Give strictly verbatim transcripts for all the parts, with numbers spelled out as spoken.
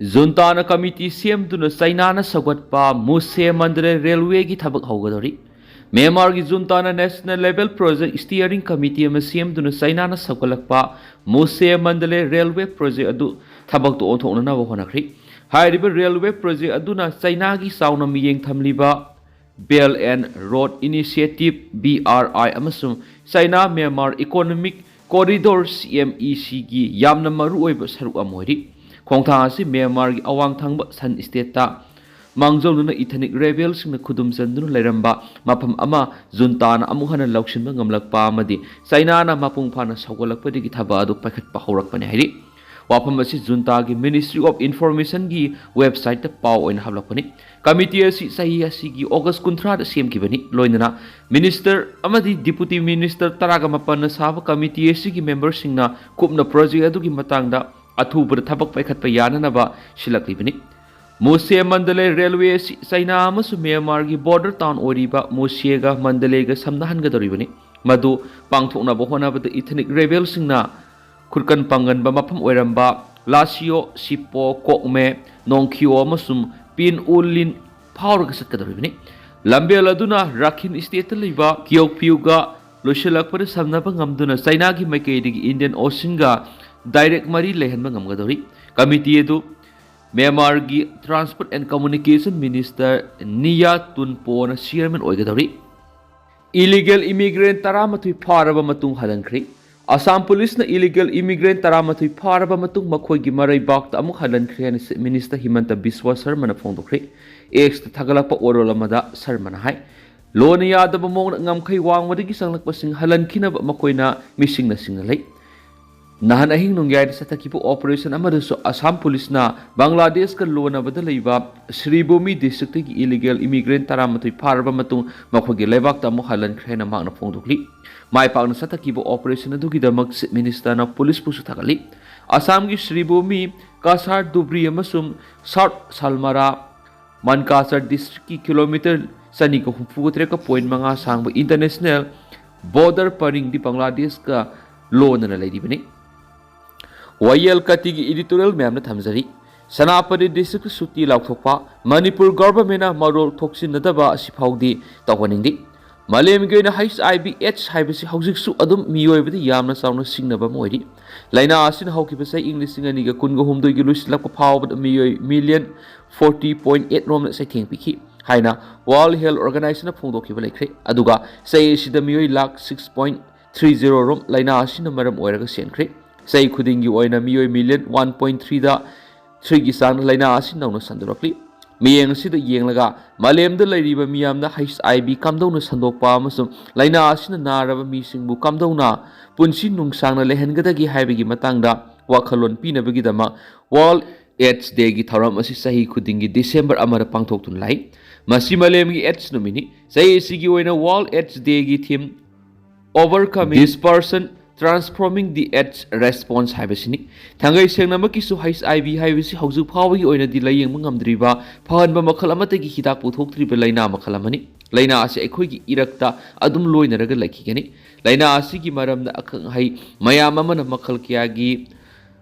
ꯖꯨꯟꯇꯥꯅ committee ꯁꯦꯝꯗꯨꯅ ꯆꯩꯅꯥꯅ ꯁꯧꯒꯠꯄ ꯃꯨꯁꯦ Mandalay ꯔꯦꯜꯋꯦꯒꯤ ꯊꯕꯛ ꯍꯧꯒꯗꯧꯔꯤ꯫ ꯃ꯭ꯌꯥꯟꯃꯥꯔꯒꯤ ꯖꯨꯟꯇꯥꯅ National Level Project Steering Committee ꯑꯃ ꯁꯦꯝꯗꯨꯅ ꯆꯩꯅꯥꯅ ꯁꯧꯒꯠꯂꯛꯄ ꯃꯨꯁꯦ ꯃꯟꯗꯂꯦ ꯔꯦꯜꯋꯦ ꯄ꯭ꯔꯣꯖꯦꯛ ꯑꯗꯨ ꯊꯕꯛꯇ ꯑꯣꯟꯊꯣꯛꯅꯅꯕ ꯍꯣꯠꯅꯈ꯭ꯔꯤ꯫ ꯍꯥꯏꯔꯤꯕ ꯔꯦꯜꯋꯦ ꯄ꯭ꯔꯣꯖꯦꯛ ꯑꯗꯨꯅ ꯆꯩꯅꯥꯒꯤ ꯆꯥꯎꯅ ꯃꯤꯠꯌꯦꯡ ꯊꯝꯂꯤꯕ Belt and Road Initiative, B R I, ꯑꯃꯁꯨꯡ ꯆꯩꯅꯥ Myanmar Economic Corridor, C M E C, ꯒꯤ ꯌꯥꯝꯅ ꯃꯔꯨꯑꯣꯏꯕ ꯁꯔꯨꯛ ꯑꯃ ꯑꯣꯏꯔꯤ꯫ ꯈꯣꯡꯊꯥꯡ ꯑꯁꯤ ꯃ꯭ꯌꯥꯟꯃꯥꯔꯒꯤ ꯑꯋꯥꯡ ꯊꯪꯕ ꯁꯟ ꯁ꯭ꯇꯦꯠꯇ ꯃꯥꯡꯖꯧꯅꯅ ꯏꯊꯅꯤꯛ ꯔꯦꯕꯦꯜꯁꯤꯡꯅ ꯈꯨꯗꯨꯝ ꯆꯟꯗꯨꯅ ꯂꯩꯔꯝꯕ ꯃꯐꯝ ꯑꯃ ꯖꯨꯟꯇꯥꯅ ꯑꯃꯨꯛ ꯍꯟꯅ ꯂꯧꯁꯤꯟꯕ ꯉꯝꯂꯛꯄ ꯑꯃꯗꯤ ꯆꯩꯅꯥꯅ ꯃꯄꯨꯡ ꯐꯥꯅ ꯁꯧꯒꯠꯂꯛꯄꯗꯒꯤ ꯊꯕꯛ ꯑꯗꯨ ꯄꯥꯏꯈꯠꯄ ꯍꯧꯔꯛꯄꯅꯤ ꯍꯥꯏꯔꯤ꯫ ꯋꯥꯐꯝ ꯑꯁꯤ ꯖꯨꯟꯇꯥꯒꯤ Ministry of Informationꯒꯤ websiteꯇ ꯄꯥꯎ ꯑꯣꯏꯅ ꯍꯥꯞꯂꯛꯄꯅꯤ꯫ ꯀꯃꯤꯇꯤ ꯑꯁꯤ ꯆꯍꯤ ꯑꯁꯤꯒꯤ August ꯀꯨꯟꯊ꯭ꯔꯥꯗ ꯁꯦꯝꯈꯤꯕꯅꯤ꯫ ꯂꯣꯏꯅꯅ ꯃꯤꯅꯤꯁꯇꯔ ꯑꯃꯗꯤ ꯗꯤꯄꯨꯇꯤ ꯃꯤꯅꯤꯁꯇꯔ ꯇꯔꯥꯒ ꯃꯥꯄꯟꯅ ꯁꯥꯕ ꯀꯃꯤꯇꯤ ꯑꯁꯤꯒꯤ ꯃꯦꯝꯕꯔꯁꯤꯡꯅ ꯀꯨꯞꯅ ꯄ꯭ꯔꯣꯖꯦꯛ ꯑꯗꯨꯒꯤ ꯃꯇꯥꯡꯗ ꯑꯊꯨꯕꯗ ꯊꯕꯛ ꯄꯥꯏꯈꯠꯄ ꯌꯥꯅꯅꯕ ꯁꯤꯜꯂꯛꯂꯤꯕꯅꯤ꯫ ꯃꯨꯁꯦ ꯃꯟꯗꯂꯦ ꯔꯦꯜꯋꯦ ꯑꯁꯤ ꯆꯩꯅꯥ ꯑꯃꯁꯨꯡ ꯃ꯭ꯌꯥꯟꯃꯥꯔꯒꯤ ꯕꯣꯔꯗꯔ ꯇꯥꯎꯟ ꯑꯣꯏꯔꯤꯕ ꯃꯨꯁꯦꯒ ꯃꯟꯗꯂꯦꯒ ꯁꯝꯅꯍꯟꯒꯗꯧꯔꯤꯕꯅꯤ꯫ ꯃꯗꯨ ꯄꯥꯡꯊꯣꯛꯅꯕ ꯍꯣꯠꯅꯕꯗ ꯏꯊꯅꯤꯛ ꯔꯦꯕꯦꯜꯁꯤꯡꯅ ꯈꯨꯠꯀꯟ ꯄꯥꯡꯒꯟꯕ ꯃꯐꯝ ꯑꯣꯏꯔꯝꯕ ꯂꯥꯁꯤꯌꯣ, ꯁꯤꯄꯣ, ꯀꯣꯛꯃꯦ, ꯅꯣꯡꯈꯤꯌꯣ ꯑꯃꯁꯨꯡ ꯄꯤꯟ ꯎ ꯂꯤꯟ ꯐꯥꯎꯔꯒ ꯆꯠꯀꯗꯧꯔꯤꯕꯅꯤ꯫ ꯂꯝꯕꯦꯜ ꯑꯗꯨꯅ ꯔꯥꯈꯤꯟ ꯁ꯭ꯇꯦꯠꯇ ꯂꯩꯕ ꯀꯤꯌꯣꯛꯄꯤꯌꯨꯒ ꯂꯣꯏꯁꯤꯜꯂꯛꯄꯗ ꯁꯝꯅꯕ ꯉꯝꯗꯨꯅ ꯆꯩꯅꯥꯒꯤ ꯃꯥꯏꯀꯩꯗꯒꯤ ꯏꯟꯗꯤꯌꯟ ꯑꯣꯁꯤꯟꯒ ꯗꯥꯏꯔꯦꯛ ꯃꯔꯤ ꯂꯩꯍꯟꯕ ꯉꯝꯒꯗꯧꯔꯤ꯫ ꯀꯃꯤꯇꯤ ꯑꯗꯨ ꯃ꯭ꯌꯥꯟꯃꯥꯔꯒꯤ Transport and Communication Minister Nyan ꯇꯨꯟꯄꯣꯅ ꯆꯤꯌꯔꯃꯦꯟ ꯑꯣꯏꯒꯗꯧꯔꯤ꯫ ꯏꯂꯤꯒꯦꯜ ꯏꯃꯤꯒ꯭ꯔꯦꯟ ꯇꯔꯥꯃꯥꯊꯣꯏ ꯐꯥꯔꯕ ꯃꯇꯨꯡ ꯍꯜꯍꯟꯈ꯭ꯔꯤ꯫ ꯑꯁꯥꯝ ꯄꯨꯂꯤꯁꯅ ꯏꯂꯤꯒꯦꯜ ꯏꯃꯤꯒ꯭ꯔꯦꯟ ꯇꯔꯥꯃꯥꯊꯣꯏ ꯐꯥꯔꯕ ꯃꯇꯨꯡ ꯃꯈꯣꯏꯒꯤ ꯃꯔꯩꯕꯥꯛꯇ ꯑꯃꯨꯛ ꯍꯜꯍꯟꯈ꯭ꯔꯦ ꯍꯥꯏꯅ ꯆꯤꯐ ꯃꯤꯅꯤꯁꯇꯔ ꯍꯤꯃꯟꯇ ꯕꯤꯁ꯭ꯋ ꯁꯔꯃꯅ ꯐꯣꯡꯗꯣꯛꯈ꯭ꯔꯦ꯫ ꯑꯦꯛꯁꯇ ꯊꯥꯒꯠꯂꯛꯄ ꯋꯥꯔꯣꯜ ꯑꯃꯗ ꯁꯔꯃꯅ ꯍꯥꯏ, ꯂꯣꯟꯅ ꯌꯥꯗꯕ ꯃꯑꯣꯡꯗ ꯉꯝꯈꯩ ꯋꯥꯡꯃꯗꯒꯤ ꯆꯪꯂꯛꯄꯁꯤꯡ ꯍꯜꯍꯟꯈꯤꯅꯕ ꯃꯈꯣꯏꯅ ꯃꯤꯁꯤꯡꯅ ꯁꯤꯡꯅ ꯂꯩ꯫ ꯅꯍꯥꯟ ꯑꯍꯤꯡ ꯅꯣꯡꯌꯥꯏꯗ ꯆꯠꯊꯈꯤꯕ ꯑꯣꯄꯔꯦꯁꯟ ꯑꯃꯗꯁꯨ ꯑꯁꯥꯝ ꯄꯨꯂꯤꯁꯅ ꯕꯪꯒ꯭ꯂꯥꯗꯦꯁꯀ ꯂꯣꯟꯅꯕꯗ ꯂꯩꯕ ꯁ꯭ꯔꯤꯚꯨꯃꯤ ꯗꯤꯁꯇ꯭ꯔꯤꯛꯇꯒꯤ ꯏꯂꯤꯒꯦꯜ ꯏꯃꯤꯒ꯭ꯔꯦꯟ ꯇꯔꯥꯃꯥꯊꯣꯏ ꯐꯥꯔꯕ ꯃꯇꯨꯡ ꯃꯈꯣꯏꯒꯤ ꯂꯩꯕꯥꯛꯇ ꯑꯃꯨꯛ ꯍꯜꯍꯟꯈ꯭ꯔꯦ ꯍꯥꯏꯅ ꯃꯍꯥꯛꯅ ꯐꯣꯡꯗꯣꯛꯂꯤ꯫ ꯃꯥꯏ ꯄꯥꯛꯅ ꯆꯠꯊꯈꯤꯕ ꯑꯣꯄꯔꯦꯁꯟ ꯑꯗꯨꯒꯤꯗꯃꯛ ꯆꯤꯐ ꯃꯤꯅꯤꯁꯇꯔꯅ ꯄꯨꯂꯤꯁꯄꯨꯁꯨ ꯊꯥꯒꯠꯂꯤ꯫ ꯑꯁꯥꯝꯒꯤ ꯁ꯭ꯔꯤꯚꯨꯃꯤ, ꯀꯁꯥꯔ ꯙꯨꯕ꯭ꯔꯤ ꯑꯃꯁꯨꯡ ꯁꯥꯎꯠ ꯁꯥꯜꯃꯥꯔꯥ ꯃꯟꯀꯥꯆꯔ ꯗꯤꯁꯇ꯭ꯔꯤꯛꯀꯤ ꯀꯤꯂꯣꯃꯤꯇꯔ ꯆꯅꯤꯒ ꯍꯨꯝꯐꯨꯇꯔꯦꯠꯀ ꯄꯣꯏꯟ ꯃꯉꯥ ꯁꯥꯡꯕ ꯏꯟꯇꯔꯅꯦꯁꯅꯦꯜ ꯕꯣꯔꯗꯔ ꯄꯔꯤꯡꯗꯤ ꯕꯪꯒ꯭ꯂꯥꯗꯦꯁꯀ ꯂꯣꯟꯅꯅ ꯂꯩꯔꯤꯕꯅꯤ꯫ ꯋꯥꯌꯦꯜ ꯀꯥꯇꯤꯒꯤ ꯏꯗꯤꯇꯣꯔꯤꯌꯦꯜ ꯃꯌꯥꯝꯅ ꯊꯝꯖꯔꯤ꯫ ꯁꯦꯅꯥꯄꯇꯤ ꯗꯤꯁꯇ꯭ꯔꯤꯛꯇ ꯁꯨꯇꯤ ꯂꯥꯎꯊꯣꯛꯄ, ꯃꯅꯤꯄꯨꯔ ꯒꯚꯔꯟꯃꯦꯟꯅ ꯃꯔꯣꯜ ꯊꯣꯛꯁꯤꯟꯅꯗꯕ ꯑꯁꯤꯐꯥꯎꯗꯤ ꯇꯧꯍꯟꯅꯤꯡꯗꯦ꯫ ꯃꯥꯂꯦꯝꯒꯤ ꯑꯣꯏꯅ ꯍꯩꯆ ꯑꯥꯏ ꯚꯤ ꯑꯦꯗꯁ ꯍꯥꯏꯕꯁꯤ ꯍꯧꯖꯤꯛꯁꯨ ꯑꯗꯨꯝ ꯃꯤꯑꯣꯏꯕꯗ ꯌꯥꯝꯅ ꯆꯥꯎꯅ ꯁꯤꯡꯅꯕ ꯑꯃ ꯑꯣꯏꯔꯤ꯫ ꯂꯥꯏꯅꯥ ꯑꯁꯤꯅ ꯍꯧꯈꯤꯕ ꯆꯍꯤ ꯏꯪ ꯂꯤꯁꯤꯡ ꯑꯅꯤꯒ ꯀꯨꯟꯒ ꯍꯨꯝꯗꯣꯏꯒꯤ ꯂꯣꯏꯁꯤꯜꯂꯛꯄ ꯐꯥꯎꯕꯗ ꯃꯤꯑꯣꯏ ꯃꯤꯂꯤꯌꯟ ꯐꯣꯔꯇꯤ ꯄꯣꯏꯟ ꯑꯦꯠ ꯔꯣꯝꯅ ꯆꯩꯊꯦꯡ ꯄꯤꯈꯤ ꯍꯥꯏꯅ ꯋꯥꯔꯜ ꯍꯦꯜꯊ ꯑꯣꯔꯒꯅꯥꯏꯖꯦꯁꯟꯅ ꯐꯣꯡꯗꯣꯛꯈꯤꯕ ꯂꯩꯈ꯭ꯔꯦ꯫ ꯑꯗꯨꯒ ꯆꯍꯤ ꯑꯁꯤꯗ ꯃꯤꯑꯣꯏ lakh six point three zero ꯔꯣꯝ ꯂꯥꯏꯅꯥ ꯑꯁꯤꯅ ꯃꯔꯝ ꯑꯣꯏꯔꯒ ꯁꯤꯈ꯭ꯔꯦ꯫ ꯆꯍꯤ ꯈꯨꯗꯤꯡꯒꯤ ꯑꯣꯏꯅ ꯃꯤꯑꯣꯏ ꯃꯤꯂꯤꯌꯟ ꯋꯥꯟ ꯄꯣꯏꯟ ꯊ꯭ꯔꯤꯗ ꯊ꯭ꯔꯤꯒꯤ ꯆꯥꯡꯗ ꯂꯥꯏꯅꯥ ꯑꯁꯤ ꯅꯧꯅ ꯁꯟꯗꯣꯔꯛꯂꯤ꯫ ꯃꯤꯠꯌꯦꯡ ꯑꯁꯤꯗ ꯌꯦꯡꯂꯒ ꯃꯥꯂꯦꯝꯗ ꯂꯩꯔꯤꯕ ꯃꯤꯌꯥꯝꯅ ꯍꯩꯆ ꯑꯥꯏ ꯚꯤ ꯀꯝꯗꯧꯅ ꯁꯟꯗꯣꯛꯄ ꯑꯃꯁꯨꯡ ꯂꯥꯏꯅꯥ ꯑꯁꯤꯅ ꯅꯥꯔꯕ ꯃꯤꯁꯤꯡꯕꯨ ꯀꯝꯗꯧꯅ ꯄꯨꯟꯁꯤ ꯅꯨꯡꯁꯥꯡꯅ ꯂꯩꯍꯟꯒꯗꯒꯦ ꯍꯥꯏꯕꯒꯤ ꯃꯇꯥꯡꯗ ꯋꯥꯈꯜꯂꯣꯟ ꯄꯤꯅꯕꯒꯤꯗꯃꯛ ꯋꯥꯔꯜ ꯑꯦꯗꯁ ꯗꯦꯒꯤ ꯊꯧꯔꯝ ꯑꯁꯤ ꯆꯍꯤ ꯈꯨꯗꯤꯡꯒꯤ ꯗꯤꯁꯦꯝꯕꯔ ꯑꯃꯗ ꯄꯥꯡꯊꯣꯛꯇꯨꯅ ꯂꯥꯛꯏ꯫ ꯃꯁꯤ ꯃꯥꯂꯦꯝꯒꯤ ꯑꯦꯗꯁ ꯅꯨꯃꯤꯠꯅꯤ꯫ ꯆꯍꯤ ꯑꯁꯤꯒꯤ ꯑꯣꯏꯅ ꯋꯥꯔꯜ ꯑꯦꯗꯁ ꯗꯦꯒꯤ ꯊꯤꯝ Overcoming Dispersion, Transforming the AIDS Response ꯍꯥꯏꯕꯁꯤꯅꯤ꯫ ꯊꯥꯡꯒꯩ ꯁꯦꯡꯅꯃꯛꯀꯤꯁꯨ ꯍꯩꯆ ꯑꯥꯏ ꯚꯤ ꯍꯥꯏꯕꯁꯤ ꯍꯧꯖꯤꯛ ꯐꯥꯎꯕꯒꯤ ꯑꯣꯏꯅꯗꯤ ꯂꯥꯌꯦꯡꯕ ꯉꯝꯗ꯭ꯔꯤꯕ, ꯐꯍꯟꯕ ꯃꯈꯜ ꯑꯃꯠꯇꯒꯤ ꯍꯤꯗꯥꯛ ꯄꯨꯊꯣꯛꯇ꯭ꯔꯤꯕ ꯂꯥꯏꯅꯥ ꯃꯈꯜ ꯑꯃꯅꯤ꯫ ꯂꯥꯏꯅꯥ ꯑꯁꯤ ꯑꯩꯈꯣꯏꯒꯤ ꯏꯔꯛꯇ ꯑꯗꯨꯝ ꯂꯣꯏꯅꯔꯒ ꯂꯩꯈꯤꯒꯅꯤ꯫ ꯂꯥꯏꯅꯥ ꯑꯁꯤꯒꯤ ꯃꯔꯝꯗ ꯑꯈꯪ ꯑꯍꯩ ꯃꯌꯥꯝ ꯑꯃꯅ ꯃꯈꯜ ꯀꯌꯥꯒꯤ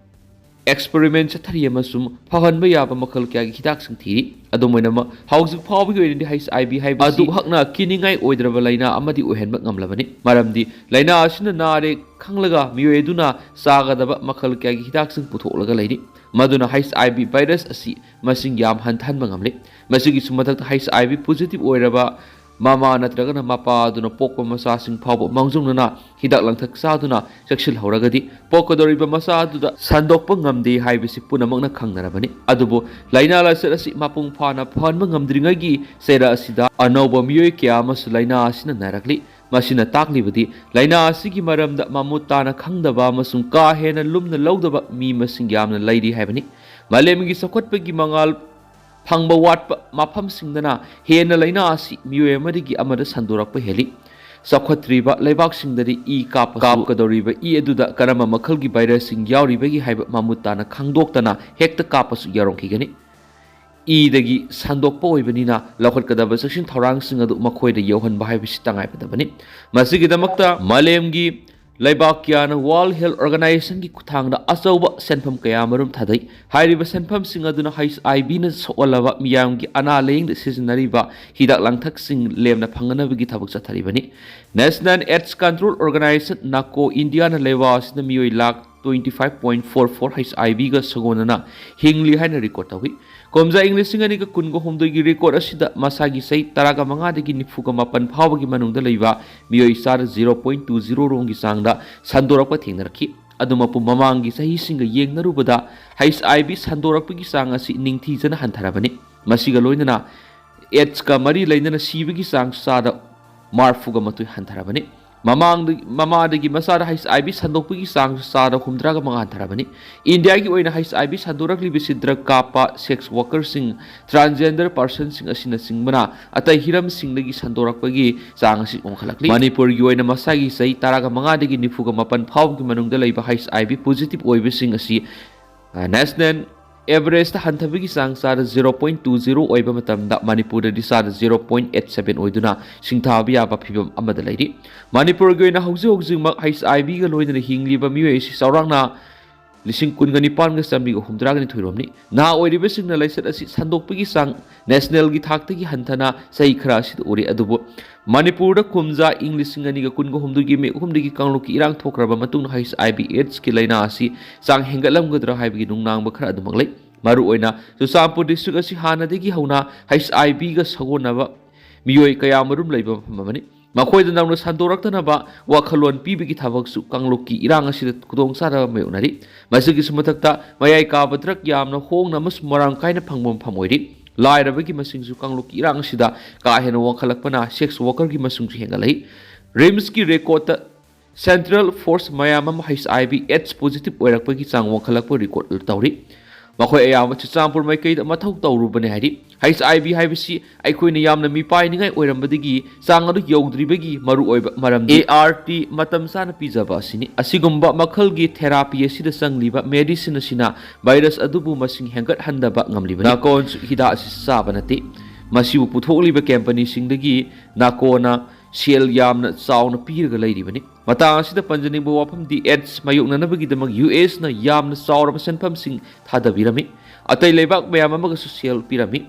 ꯑꯦꯛꯁꯄꯦꯔꯤꯃꯦꯟ ꯆꯠꯊꯔꯤ ꯑꯃꯁꯨꯡ ꯐꯍꯟꯕ ꯌꯥꯕ ꯃꯈꯜ ꯀꯌꯥꯒꯤ ꯍꯤꯗꯥꯛꯁꯤꯡ ꯊꯤꯔꯤ꯫ ꯑꯗꯨꯝ ꯑꯣꯏꯅꯃꯛ, ꯍꯧꯖꯤꯛ ꯐꯥꯎꯕꯒꯤ ꯑꯣꯏꯅꯗꯤ ꯍꯩꯆ ꯑꯥꯏ ꯚꯤ ꯍꯥꯏꯕꯁꯤ ꯑꯗꯨꯈꯛꯅ ꯀꯤꯅꯤꯡꯉꯥꯏ ꯑꯣꯏꯗ꯭ꯔꯕ ꯂꯥꯏꯅꯥ ꯑꯃꯗꯤ ꯑꯣꯏꯍꯟꯕ ꯉꯝꯂꯕꯅꯤ, ꯃꯔꯝꯗꯤ ꯂꯥꯏꯅꯥ ꯑꯁꯤꯅ ꯅꯥꯔꯦ ꯈꯪꯂꯒ ꯃꯤꯑꯣꯏ ꯑꯗꯨꯅ ꯆꯥꯒꯗꯕ ꯃꯈꯜ ꯀꯌꯥꯒꯤ ꯍꯤꯗꯥꯛꯁꯤꯡ ꯄꯨꯊꯣꯛꯂꯒ ꯂꯩꯔꯤ꯫ ꯃꯗꯨꯅ ꯍꯩꯆ ꯑꯥꯏ ꯚꯤ ꯚꯥꯏꯔꯁ ꯑꯁꯤ ꯃꯁꯤꯡ ꯌꯥꯝ ꯍꯟꯊꯍꯟꯕ ꯉꯝꯂꯦ꯫ ꯃꯁꯤꯒꯤꯁꯨ ꯃꯊꯛꯇ, ꯍꯩꯆ ꯑꯥꯏ ꯚꯤ ꯄꯣꯖꯤꯇꯤꯚ ꯑꯣꯏꯔꯕ ꯃꯃꯥ ꯅꯠꯇ꯭ꯔꯒꯅ ꯃꯄꯥ ꯑꯗꯨꯅ ꯄꯣꯛꯄ ꯃꯆꯥꯁꯤꯡ ꯐꯥꯎꯕ ꯃꯥꯡꯖꯧꯅꯅ ꯍꯤꯗꯥꯛ ꯂꯥꯡꯊꯛ ꯆꯥꯗꯨꯅ ꯆꯦꯛꯁꯤꯜꯍꯧꯔꯒꯗꯤ, ꯄꯣꯛꯀꯗꯧꯔꯤꯕ ꯃꯆꯥ ꯑꯗꯨꯗ ꯁꯟꯗꯣꯛꯄ ꯉꯝꯗꯦ ꯍꯥꯏꯕꯁꯤ ꯄꯨꯝꯅꯃꯛꯅ ꯈꯪꯅꯔꯕꯅꯤ꯫ ꯑꯗꯨꯕꯨ ꯂꯥꯏꯅꯥ ꯂꯥꯏꯆꯠ ꯑꯁꯤ ꯃꯄꯨꯡ ꯐꯥꯅ ꯐꯍꯟꯕ ꯉꯝꯗ꯭ꯔꯤꯉꯩꯒꯤ ꯆꯩꯔꯛ ꯑꯁꯤꯗ ꯑꯅꯧꯕ ꯃꯤꯑꯣꯏ ꯀꯌꯥ ꯑꯃꯁꯨ ꯂꯥꯏꯅꯥ ꯑꯁꯤꯅ ꯅꯥꯔꯛꯂꯤ꯫ ꯃꯁꯤꯅ ꯇꯥꯛꯂꯤꯕꯗꯤ ꯂꯥꯏꯅꯥ ꯑꯁꯤꯒꯤ ꯃꯔꯝꯗ ꯃꯃꯨꯠ ꯇꯥꯅ ꯈꯪꯗꯕ ꯑꯃꯁꯨꯡ ꯀꯥ ꯍꯦꯟꯅ ꯂꯨꯝꯅ ꯂꯧꯗꯕ ꯃꯤ ꯃꯁꯤꯡ ꯌꯥꯝꯅ ꯂꯩꯔꯤ ꯍꯥꯏꯕꯅꯤ꯫ ꯃꯥꯂꯦꯝꯒꯤ ꯆꯥꯎꯈꯠꯄꯒꯤ ꯃꯉꯥꯜ ꯐꯪꯕ ꯋꯥꯠꯄ ꯃꯐꯝꯁꯤꯡꯗꯅ ꯍꯦꯟꯅ ꯂꯥꯏꯅꯥ ꯑꯁꯤ ꯃꯤꯑꯣꯏ ꯑꯃꯗꯒꯤ ꯑꯃꯗ ꯁꯟꯗꯣꯔꯛꯄ ꯍꯦꯜꯂꯤ꯫ ꯆꯥꯎꯈꯠꯇ꯭ꯔꯤꯕ ꯂꯩꯕꯥꯛꯁꯤꯡꯗꯗꯤ ꯏ ꯀꯥꯞꯄꯁꯨ ꯀꯥꯞꯀꯗꯧꯔꯤꯕ ꯏ ꯑꯗꯨꯗ ꯀꯔꯝꯕ ꯃꯈꯜꯒꯤ ꯚꯥꯏꯔꯁꯁꯤꯡ ꯌꯥꯎꯔꯤꯕꯒꯦ ꯍꯥꯏꯕ ꯃꯃꯨꯠ ꯇꯥꯅ ꯈꯪꯗꯣꯛꯇꯅ ꯍꯦꯛꯇ ꯀꯥꯞꯄꯁꯨ ꯌꯥꯎꯔꯝꯈꯤꯒꯅꯤ꯫ ꯏꯗꯒꯤ ꯁꯟꯗꯣꯛꯄ ꯑꯣꯏꯕꯅꯤꯅ ꯂꯧꯈꯠꯀꯗꯕ ꯆꯦꯛꯁꯤꯟ ꯊꯧꯔꯥꯡꯁꯤꯡ ꯑꯗꯨ ꯃꯈꯣꯏꯗ ꯌꯧꯍꯟꯕ ꯍꯥꯏꯕꯁꯤ ꯇꯉꯥꯏꯐꯗꯕꯅꯤ꯫ ꯃꯁꯤꯒꯤꯗꯃꯛꯇ ꯃꯥꯂꯦꯝꯒꯤ ꯂꯩꯕꯥꯛ ꯀꯌꯥꯅ World Health Organization-ꯒꯤ ꯈꯨꯠꯊꯥꯡꯗ ꯑꯆꯧꯕ ꯁꯦꯟꯐꯝ ꯀꯌꯥ ꯃꯔꯨꯝ ꯊꯥꯗꯩ꯫ ꯍꯥꯏꯔꯤꯕ ꯁꯦꯟꯐꯝꯁꯤꯡ ꯑꯗꯨꯅ H I V-ꯅ ꯁꯣꯛꯍꯜꯂꯕ ꯃꯤꯌꯥꯝꯒꯤ ꯑꯅꯥ ꯂꯥꯌꯦꯡꯗ ꯁꯤꯖꯤꯟꯅꯔꯤꯕ ꯍꯤꯗꯥꯛ ꯂꯥꯡꯊꯛꯁꯤꯡ ꯂꯦꯝꯅ ꯐꯪꯅꯅꯕꯒꯤ ꯊꯕꯛ ꯆꯠꯊꯔꯤꯕꯅꯤ꯫ National AIDS Control Organization, NACO, ꯏꯟꯗꯤꯌꯥꯅ ꯂꯩꯕꯥꯛ ꯑꯁꯤꯗ ꯃꯤꯑꯣꯏ lakh twenty five point four four H I V-ꯒ ꯁꯥꯒꯣꯟꯅꯅ ꯍꯤꯡꯂꯤ ꯍꯥꯏꯅ record ꯇꯧꯏ꯫ ꯀꯨꯝꯖꯥ ꯏꯪ ꯂꯤꯁꯤꯡ ꯑꯅꯤꯒ ꯀꯨꯟꯒ ꯍꯨꯝꯗꯣꯏꯒꯤ record ꯑꯁꯤꯗ ꯃꯁꯥꯒꯤ ꯆꯍꯤ ꯇꯔꯥꯒ ꯃꯉꯥꯗꯒꯤ ꯅꯤꯐꯨꯒ ꯃꯥꯄꯟ ꯐꯥꯎꯕꯒꯤ ꯃꯅꯨꯡꯗ ꯂꯩꯕ ꯃꯤꯑꯣꯏ ꯆꯥꯗ zero point two zero ꯔꯣꯝꯒꯤ ꯆꯥꯡꯗ ꯁꯟꯗꯣꯔꯛꯄ ꯊꯦꯡꯅꯔꯛꯈꯤ꯫ ꯑꯗꯨꯃꯛꯄꯨ ꯃꯃꯥꯡꯒꯤ ꯆꯍꯤꯁꯤꯡꯒ ꯌꯦꯡꯅꯔꯨꯕꯗ H I V ꯁꯟꯗꯣꯔꯛꯄꯒꯤ ꯆꯥꯡ ꯑꯁꯤ ꯅꯤꯡꯊꯤꯖꯅ ꯍꯟꯊꯔꯕꯅꯤ꯫ ꯃꯁꯤꯒ ꯂꯣꯏꯅꯅ AIDS-ꯀ ꯃꯔꯤ ꯂꯩꯅꯅ ꯁꯤꯕꯒꯤ ꯆꯥꯡ ꯆꯥꯗ ꯃꯔꯐꯨꯒ ꯃꯥꯊꯣꯏ ꯍꯟꯊꯔꯕꯅꯤ꯫ ꯃꯃꯥꯡꯗ, ꯃꯃꯥꯗꯒꯤ ꯃꯆꯥꯗ H I V ꯁꯟꯗꯣꯛꯄꯒꯤ ꯆꯥꯡꯁꯨ ꯆꯥꯗ ꯍꯨꯝꯗ꯭ꯔꯥꯒ ꯃꯉꯥ ꯍꯟꯊꯔꯕꯅꯤ꯫ ꯏꯟꯗꯤꯌꯥꯒꯤ ꯑꯣꯏꯅ H I V ꯁꯟꯗꯣꯔꯛꯂꯤꯕꯁꯤ drug ꯀꯥꯞꯄ, sex worker-ꯁꯤꯡ, transgender person-ꯁꯤꯡ ꯑꯁꯤꯅꯆꯤꯡꯕꯅ ꯑꯇꯩ ꯍꯤꯔꯝꯁꯤꯡꯗꯒꯤ ꯁꯟꯗꯣꯔꯛꯄꯒꯤ ꯆꯥꯡ ꯑꯁꯤ ꯋꯥꯡꯈꯠꯂꯛꯂꯤ꯫ ꯃꯅꯤꯄꯨꯔꯒꯤ ꯑꯣꯏꯅ ꯃꯁꯥꯒꯤ ꯆꯍꯤ ꯇꯔꯥꯒ ꯃꯉꯥꯗꯒꯤ ꯅꯤꯐꯨꯒ ꯃꯥꯄꯟ ꯐꯥꯎꯕꯒꯤ ꯃꯅꯨꯡꯗ ꯂꯩꯕ H I V positive ꯑꯣꯏꯕꯁꯤꯡ ꯑꯁꯤ, ꯑ, national average-ꯇ ꯍꯟꯊꯕꯒꯤ ꯆꯥꯡ ꯆꯥꯗ zero point two zero ꯑꯣꯏꯕ ꯃꯇꯝꯗ, ꯃꯅꯤꯄꯨꯔꯗꯗꯤ ꯆꯥꯗ zero point eight seven ꯑꯣꯏꯗꯨꯅ ꯁꯤꯡꯊꯥꯕ ꯌꯥꯕ ꯐꯤꯕꯝ ꯑꯃꯗ ꯂꯩꯔꯤ꯫ ꯃꯅꯤꯄꯨꯔꯒꯤ ꯑꯣꯏꯅ ꯍꯧꯖꯤꯛ ꯍꯧꯖꯤꯛꯃꯛ H I V-ꯒ ꯂꯣꯏꯅꯅ ꯍꯤꯡꯂꯤꯕ ꯃꯤꯑꯣꯏ ꯑꯁꯤ ꯆꯥꯎꯔꯥꯛꯅ ꯂꯤꯁꯤꯡ ꯀꯨꯟꯒ ꯅꯤꯄꯥꯟꯒ ꯆꯥꯃꯔꯤꯒ ꯍꯨꯝꯗ꯭ꯔꯥꯒ ꯅꯤꯊꯣꯏ ꯔꯣꯝꯅꯤ꯫ ꯅꯍꯥ ꯑꯣꯏꯔꯤꯕꯁꯤꯡꯅ ꯂꯥꯏꯆꯠ ꯑꯁꯤ ꯁꯟꯗꯣꯛꯄꯒꯤ ꯆꯥꯡ national-ꯒꯤ ꯊꯥꯛꯇꯒꯤ ꯍꯟꯊꯅ ꯆꯍꯤ ꯈꯔ ꯑꯁꯤꯗ ꯎꯔꯤ꯫ ꯑꯗꯨꯕꯨ ꯃꯅꯤꯄꯨꯔꯗ ꯀꯨꯝꯖꯥ ꯏꯪ ꯂꯤꯁꯤꯡ ꯑꯅꯤꯒ ꯀꯨꯟꯒ ꯍꯨꯝꯗꯣꯏꯒꯤ ꯃꯦ ꯑꯍꯨꯝꯗꯒꯤ ꯀꯥꯡꯂꯨꯞꯀꯤ ꯏꯔꯥꯡ ꯊꯣꯛꯈ꯭ꯔꯕ ꯃꯇꯨꯡꯗ H I V AIDS-ꯀꯤ ꯂꯥꯏꯅꯥ ꯑꯁꯤ ꯆꯥꯡ ꯍꯦꯟꯒꯠꯂꯝꯒꯗ꯭ꯔꯥ ꯍꯥꯏꯕꯒꯤ ꯅꯨꯡꯅꯥꯡꯕ ꯈꯔ ꯑꯗꯨꯃꯛ ꯂꯩ꯫ ꯃꯔꯨꯑꯣꯏꯅ ꯆꯨꯔꯆꯥꯟꯄꯨꯔ district ꯑꯁꯤ ꯍꯥꯟꯅꯗꯒꯤ ꯍꯧꯅ H I V-ꯒ ꯁꯥꯒꯣꯟꯅꯕ ꯃꯤꯑꯣꯏ ꯀꯌꯥ ꯃꯔꯨꯝ ꯂꯩꯕ ꯃꯐꯝ ꯑꯃꯅꯤ꯫ ꯃꯈꯣꯏꯗ ꯅꯧꯅ ꯁꯟꯗꯣꯔꯛꯇꯅꯕ ꯋꯥꯈꯜꯂꯣꯟ ꯄꯤꯕꯒꯤ ꯊꯕꯛꯁꯨ ꯀꯥꯡꯂꯨꯞꯀꯤ ꯏꯔꯥꯡ ꯑꯁꯤꯗ ꯈꯨꯗꯣꯡꯆꯥꯗꯕ ꯃꯥꯌꯣꯛꯅꯔꯤ꯫ ꯃꯁꯤꯒꯤꯁꯨ ꯃꯊꯛꯇ, ꯃꯌꯥꯏ ꯀꯥꯕ drug ꯌꯥꯝꯅ ꯍꯣꯡꯅ ꯑꯃꯁꯨꯡ ꯃꯔꯥꯡ ꯀꯥꯏꯅ ꯐꯪꯕ ꯃꯐꯝ ꯑꯣꯏꯔꯤ꯫ ꯂꯥꯏꯔꯕꯒꯤ ꯃꯁꯤꯡꯁꯨ ꯀꯥꯡꯂꯨꯞꯀꯤ ꯏꯔꯥꯡ ꯑꯁꯤꯗ ꯀꯥ ꯍꯦꯟꯅ ꯋꯥꯡꯈꯠꯂꯛꯄꯅ sex worker-ꯒꯤ ꯃꯁꯤꯡꯁꯨ ꯍꯦꯟꯒꯠꯂꯛꯏ꯫ RIMS-ꯀꯤ record-ꯇ central force ꯃꯌꯥꯝ ꯑꯃ H I V AIDS positive ꯑꯣꯏꯔꯛꯄꯒꯤ ꯆꯥꯡ ꯋꯥꯡꯈꯠꯂꯛꯄ record ꯇꯧꯔꯤ꯫ ꯃꯈꯣꯏ ꯑꯌꯥꯝꯕ ꯆꯨꯔꯆꯥꯟꯄꯨꯔ ꯃꯥꯏꯀꯩꯗ ꯃꯊꯧ ꯇꯧꯔꯨꯕꯅꯤ ꯍꯥꯏꯔꯤ꯫ H I V ꯍꯥꯏꯕꯁꯤ ꯑꯩꯈꯣꯏꯅ ꯌꯥꯝꯅ ꯃꯤꯄꯥꯏꯅꯤꯡꯉꯥꯏ ꯑꯣꯏꯔꯝꯕꯗꯒꯤ ꯆꯥꯡ ꯑꯗꯨ ꯌꯧꯗ꯭ꯔꯤꯕꯒꯤ ꯃꯔꯨꯑꯣꯏꯕ ꯃꯔꯝꯗꯤ A R T ꯃꯇꯝ ꯆꯥꯅ ꯄꯤꯖꯕ ꯑꯁꯤꯅꯤ꯫ ꯑꯁꯤꯒꯨꯝꯕ ꯃꯈꯜꯒꯤ therapy ꯑꯁꯤꯗ ꯆꯪꯂꯤꯕ medicine ꯑꯁꯤꯅ virus ꯑꯗꯨꯕꯨ ꯃꯁꯤꯡ ꯍꯦꯟꯒꯠꯍꯟꯗꯕ ꯉꯝꯂꯤꯕꯅꯤ꯫ NACOꯅꯁꯨ ꯍꯤꯗꯥꯛ ꯑꯁꯤ ꯆꯥꯕ ꯅꯠꯇꯦ꯫ ꯃꯁꯤꯕꯨ ꯄꯨꯊꯣꯛꯂꯤꯕ company-ꯁꯤꯡꯗꯒꯤ NACOꯅ ꯁꯦꯜ ꯌꯥꯝꯅ ꯆꯥꯎꯅ ꯄꯤꯔꯒ ꯂꯩꯔꯤꯕꯅꯤ꯫ ꯃꯇꯥꯡ ꯑꯁꯤꯗ ꯄꯟꯖꯅꯤꯡꯕ ꯋꯥꯐꯝꯗꯤ, ꯑꯦꯗꯁ ꯃꯥꯌꯣꯛꯅꯅꯕꯒꯤꯗꯃꯛ ꯌꯨ ꯑꯦꯁꯅ ꯌꯥꯝꯅ ꯆꯥꯎꯔꯕ ꯁꯦꯟꯐꯝꯁꯤꯡ ꯊꯥꯗꯕꯤꯔꯝꯃꯤ꯫ ꯑꯇꯩ ꯂꯩꯕꯥꯛ ꯃꯌꯥꯝ ꯑꯃꯒꯁꯨ ꯁꯦꯜ ꯄꯤꯔꯝꯃꯤ꯫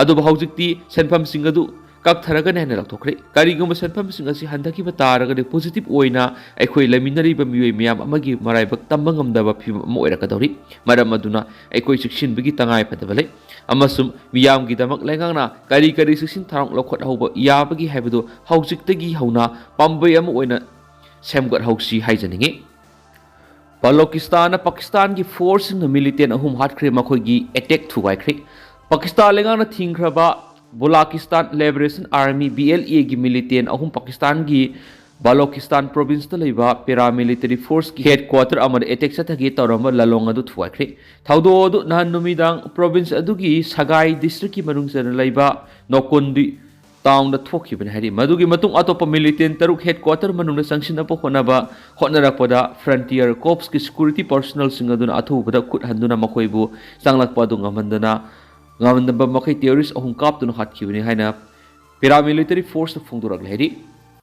ꯑꯗꯨꯕꯨ ꯍꯧꯖꯤꯛꯇꯤ ꯁꯦꯟꯐꯝꯁꯤꯡ ꯑꯗꯨ ꯀꯛꯊꯔꯒꯅꯤ ꯍꯥꯏꯅ ꯂꯧꯊꯣꯛꯈ꯭ꯔꯦ꯫ ꯀꯔꯤꯒꯨꯝꯕ ꯁꯦꯟꯐꯝꯁꯤꯡ ꯑꯁꯤ ꯍꯟꯊꯈꯤꯕ ꯇꯥꯔꯒꯗꯤ, ꯄꯣꯖꯤꯇꯤꯚ ꯑꯣꯏꯅ ꯑꯩꯈꯣꯏ ꯂꯩꯃꯤꯟꯅꯔꯤꯕ ꯃꯤꯑꯣꯏ ꯃꯌꯥꯝ ꯑꯃꯒꯤ ꯃꯔꯥꯏꯕꯛ ꯇꯝꯕ ꯉꯝꯗꯕ ꯐꯤꯚꯝ ꯑꯃ ꯑꯣꯏꯔꯛꯀꯗꯧꯔꯤ꯫ ꯃꯔꯝ ꯑꯗꯨꯅ ꯑꯩꯈꯣꯏ ꯆꯦꯛꯁꯤꯟꯕꯒꯤ ꯇꯉꯥꯏ ꯐꯗꯕ ꯂꯩ, ꯑꯃꯁꯨꯡ ꯃꯤꯌꯥꯝꯒꯤꯗꯃꯛ ꯂꯩꯉꯥꯛꯅ ꯀꯔꯤ ꯀꯔꯤ ꯆꯦꯛꯁꯤꯟ ꯊꯧꯔꯥꯡ ꯂꯧꯈꯠꯍꯧꯕ ꯌꯥꯕꯒꯦ ꯍꯥꯏꯕꯗꯨ ꯍꯧꯖꯤꯛꯇꯒꯤ ꯍꯧꯅ ꯄꯥꯝꯕꯩ ꯑꯃ ꯑꯣꯏꯅ ꯁꯦꯝꯒꯠꯍꯧꯁꯤ ꯍꯥꯏꯖꯅꯤꯡꯏ꯫ ꯕꯂꯣꯀꯤꯁꯇꯥꯟꯅ ꯄꯥꯀꯤꯁꯇꯥꯟꯒꯤ ꯐꯣꯔꯁꯁꯤꯡꯅ ꯃꯤꯂꯤꯇꯦꯟ ꯑꯍꯨꯝ ꯍꯥꯠꯈ꯭ꯔꯦ, ꯃꯈꯣꯏꯒꯤ ꯑꯦꯇꯦꯛ ꯊꯨꯒꯥꯏꯈ꯭ꯔꯦ꯫ ꯄꯥꯀꯤꯁꯇꯥꯟ ꯂꯩꯉꯥꯛꯅ ꯊꯤꯡꯈ꯭ꯔꯕ ꯕꯣꯂꯥꯀꯤꯁꯇꯥꯟ ꯂꯤꯕꯔꯦꯁꯟ ꯑꯥꯔꯃꯤ, ꯕꯤ ꯑꯦꯜ ꯑꯦꯒꯤ ꯃꯤꯂꯤꯇꯦꯟ ꯑꯍꯨꯝ ꯄꯥꯀꯤꯁꯇꯥꯟꯒꯤ ꯕꯂꯣꯀꯤꯁꯇꯥꯟ ꯄ꯭ꯔꯣꯚꯤꯟꯁꯇ ꯂꯩꯕ ꯄꯦꯔꯥꯃꯤꯂꯤꯇꯔꯤ ꯐꯣꯔꯁꯀꯤ ꯍꯦꯗꯀ꯭ꯋꯥꯇꯔ ꯑꯃꯗ ꯑꯦꯇꯦꯛ ꯆꯠꯊꯒꯦ ꯇꯧꯔꯝꯕ ꯂꯥꯂꯣꯡ ꯑꯗꯨ ꯊꯨꯒꯥꯏꯈ꯭ꯔꯦ꯫ ꯊꯧꯗꯣꯛ ꯑꯗꯨ ꯅꯍꯥꯟ ꯅꯨꯃꯤꯗꯥꯡ ꯄ꯭ꯔꯣꯚꯤꯟꯁ ꯑꯗꯨꯒꯤ ꯁꯒꯥꯏ ꯗꯤꯁꯇ꯭ꯔꯤꯛꯀꯤ ꯃꯅꯨꯡ ꯆꯟꯅ ꯂꯩꯕ ꯅꯣꯀꯣꯟꯗꯤ ꯇꯥꯎꯟꯗ ꯊꯣꯛꯈꯤꯕꯅꯤ ꯍꯥꯏꯔꯤ꯫ ꯃꯗꯨꯒꯤ ꯃꯇꯨꯡ ꯑꯇꯣꯞꯄ ꯃꯤꯂꯤꯇꯦꯟ ꯇꯔꯨꯛ ꯍꯦꯗꯀ꯭ꯋꯥꯇꯔ ꯃꯅꯨꯡꯗ ꯆꯪꯁꯤꯟꯅꯕ ꯍꯣꯠꯅꯕ ꯍꯣꯠꯅꯔꯛꯄꯗ ꯐ꯭ꯔꯟꯇꯤꯌꯔ ꯀꯣꯞꯁꯀꯤ ꯁꯦꯀ꯭ꯌꯨꯔꯤꯇꯤ ꯄꯔꯁꯣꯅꯦꯜꯁꯤꯡ ꯑꯗꯨꯅ ꯑꯊꯨꯕꯗ ꯈꯨꯠ ꯍꯟꯗꯨꯅ ꯃꯈꯣꯏꯕꯨ ꯆꯪꯂꯛꯄ ꯑꯗꯨ ꯉꯝꯍꯟꯗꯅ ꯉꯝꯍꯟꯗꯕ ꯃꯈꯩ ꯇꯦꯔꯣꯔꯤꯁ ꯑꯍꯨꯝ ꯀꯥꯞꯇꯨꯅ ꯍꯥꯠꯈꯤꯕꯅꯤ ꯍꯥꯏꯅ ꯄꯦꯔꯥꯃꯤꯂꯤꯇꯔꯤ ꯐꯣꯔꯁꯅ ꯐꯣꯡꯗꯣꯔꯛꯂꯦ ꯍꯥꯏꯔꯤ꯫